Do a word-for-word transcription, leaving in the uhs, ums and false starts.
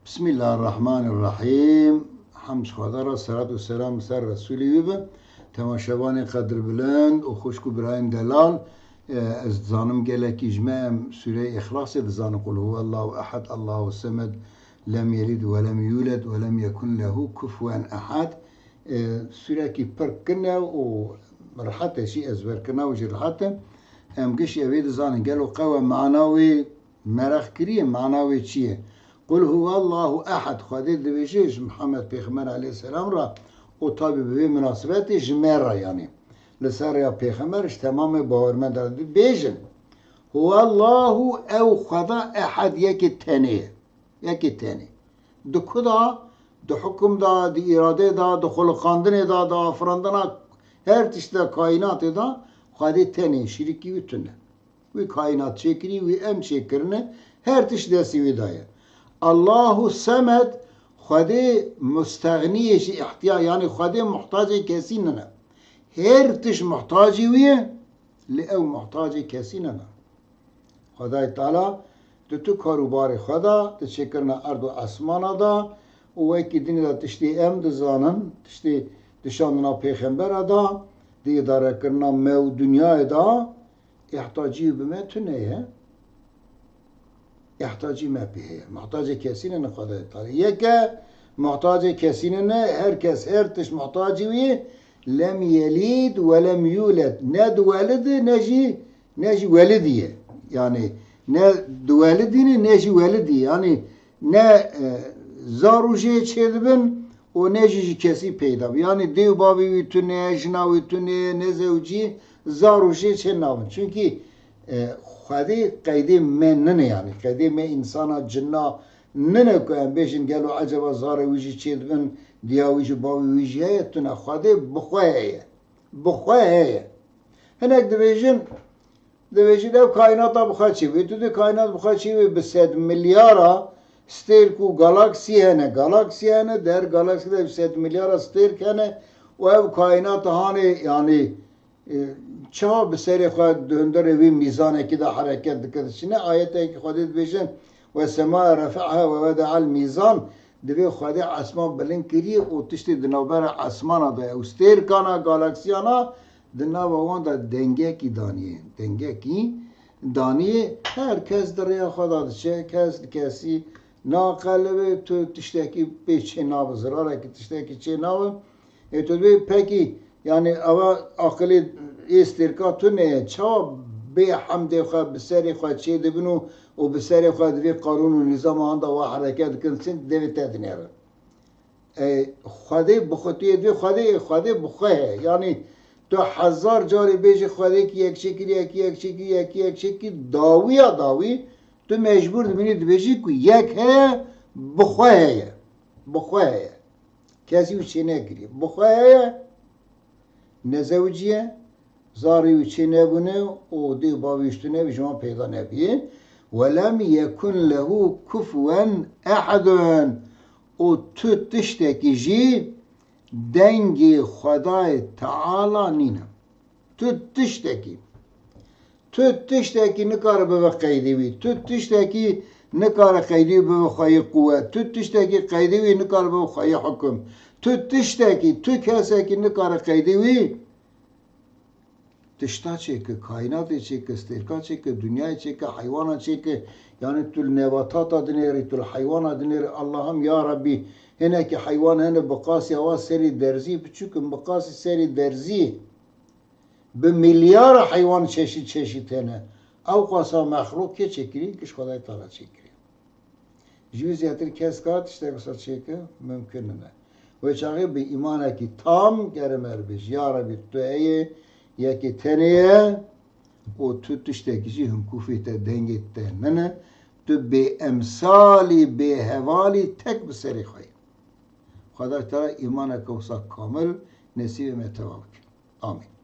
Bismillahirrahmanirrahim. Hemd ji Xweda re, selat û selam ser Resûlê wî be. Temaşevanê qedirbilind û xwişk û birayên delal, e, ez dizanim gelekî ji me em sûreyê Îxlasê dizanin, Qul huwallahu ehad, Allahu semed, lem yelid we lem yuled we lem yekun lehu kufuwen ehad. E, sûrekî pir kin e û rehet e jî, ezberkirina wî jî rehet e. Em giş evê dizanin. Gelo qewe mana wê Meraq kiriye, mana wê çi ye? Qul huwallahu ehad, Xwedê dibêje ji Mihemed Pêxember aleyhisselam re û tabî bi vê minasebetê ji me re, yanî li ser rêya Pêxember ji temamê bawermend re dibêjin, Huwallahu, ew Xweda, ehad, yekê tenê ye. Yekê tenê. Di ku da, di hukum da, di îradê da, di xuliqandinê da, di afirandina her tişt de, kaînatê da, Xwedê tenê, şirîkî wî tune. Wî kaînat çêkirî, wî em çêkirine, her tişt destî wî de ye. Allahu semed, Xwedê mustexnî ye ji îhtiya-, yanî Xwedê muhtacê kesî nine. Her tişt muhtacî wî ye, lê ew muhtacê kesî nine. Xwedayê Teala di tu kar û barê xwe de, di çêkirina erd û esmana de û wekî dinê de tiştê em dizanin, tiştê dişandina pêxembera de, di îdarekirina me û dinyayê de, Îhtacî bi me tune ye. Îhtacî me pê heye. Muhtacê kesî ne, ne Xwedayê Teala. Yeke muhtacê kesî ne, ne, her kes, her tişt muhtacî wî ye. Lem yelid we lem yuled. Ne diwelide, ne jî, ne jî welidî ye. Yanî ne diwelidîne, ne jî welidî ye. Yanî ne, e, zar û jê çêdibin û ne jî ji kesî peyda bû. Yanî dê û bavê wî tune, jina wî tune, nezewicî, zar û jê çê nabin. Çunkî, e, Xwedê qeydê me nine, yanî qeydê me însana, cinna nine ku em bêjin gelo eceba zarê wî jî çêdibin, diya wî jî, bavê wî jî heye, tune. Xwedê bi xwe heye. Bi xwe heye. Hinek dibêjin, Dibêjin ev kaînata bi xwe çêbû. Tu dê kaînat bi xwe çêbû, bi sed milyara stêrk û galaksî hene. Galaksî hene, di her galaksî de bi sed milyara stêrk hene û ev kaînata hanê, yanî, e, çawa bi serê xwe di hundirê wî mîzanekî de hereket dike diçine? Ayetekî Xwedê dibêje, "Ve sema refe'ha ve weda'al mîzan." Divê Xwedê esman bilind kiriye û tiştê di navbera esmana de ye û stêrkana, galaksiyana, di nava wan de dengekî daniye. Dengekî daniye, her kes di rêya xwe de diçe, kes li kesî naqelibe, tu tiştekî pê çê nabe, zirarekî, tiştekî çê nabe. Ê tu dibê pekî, yanî eva aqilê ê stêrka tune ye, çawa bê hemdê xwe bi serê xwe çê dibin û, û bi serê xwe di vê qanûn û nîzama wan de wa hereket dikin, çin devê te dinêrin. E, Xwedê bi xwe, tu yê divê Xwedê, Xwedê bi xwe heye. Yanî tu hezar carî bêjî Xwedê kî yek çêkir, yek, yek çêkir, yek, yek çêkir, dawiya dawî tu mecbûr dimînî dibêjî ku yek heye, bi xwe heye. Bi xwe heye. Kesî wî çê nekiriye. Bi xwe heye, nezewiciye, zarê wî çê nebûne û dê bavê wî ji tune, wî ji wan peyda nebûye. Welem yekun lehu kufuwen ehedun. Û tu tiştekî jî dengê Xwedayê Teala nîne. Tu tiştekî, tu tiştekî nikare bibe qeydê wî. Tu tiştekî nikare qeydê wî bibe xweyê quwet. Tu tiştekî qeydê wî nikare bibe xweyê hukum. Tu tiştekî, tu kesekî nikare qeydê wî tişta çêke, kaînatê çêke, stêrka çêke, dinyayê çêke, heywana çêke. Yanî tu li nebatata dinêrî, tu li heywana dinêrî. Allah'ım ya Rabbî, hinekî heywan hene bi qasî awa serî derzî biçûk in, bi qasî serî derzî. Bi milyara heywan çeşît çeşît hene. Ew qasa mexlûq kê çêkirî? Giş Xwedayê Teala çêkirî. Ji wî zêtir kes ka tiştek wisa çêke? Mimkun nime. Wê çaxê bi îmanekî tam gere me re bêjî, ya Rebî, tu heye, yekê tenê ye û tu tiştekî jî hinkûfê te, dengê te nine. Tu bê emsalî, bê hevalî, tek bi serê xwe yî. Xwedayê Teala îmaneke wisa kamil nesîbê me tewa bike. Amîn.